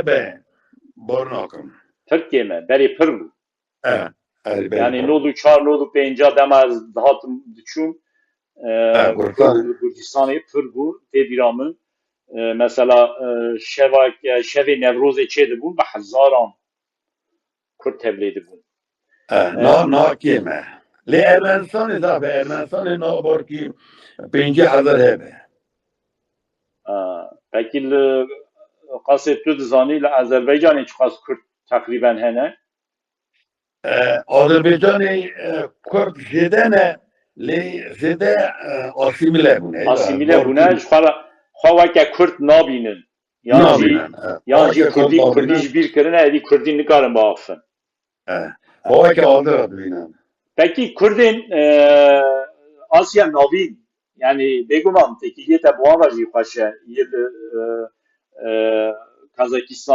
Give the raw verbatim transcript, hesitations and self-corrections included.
Be, bor nakim. Pir kêm e, berê pir bû. E, erê, berê Yani pir. Nod û çar, nod û pênca dema ez dihatim diçûm, e, E, Kurdistanê. Kurdistanê pir bû, tê bîra min. E, mesela, e, şevak-, e, şevê Newrozê çê dibûn, bi hezaran Kurd tevlê dibûn. E, na, na kêm e. Lê Ermenistanê zaf e, Ermenistanê na borkî pêncî hezar hebe. E, pekî li qasê tu dizanî li Azerbaycanê çiqas Kurd teqrîben hene? E, Azerbaycanê, e, Kurd zêde ne, lê zêde, e, asîmîle bûne. Asîmîle bûne, ji xwe re, xwe weke Kurd nabînin. Yan jî, Nabînin, e. yan jî Weke Kurdî, Kurd Kurdî nabînin. ji bîr kirine, êdî Kurdî nikarin biafin. E, xwe weke Azera dibînin. Pekî Kurdên, e, Asya Navîn, yani bêguman têkiliyê te bi wan re jî xweş e. Yê li, e, e, Kazakistan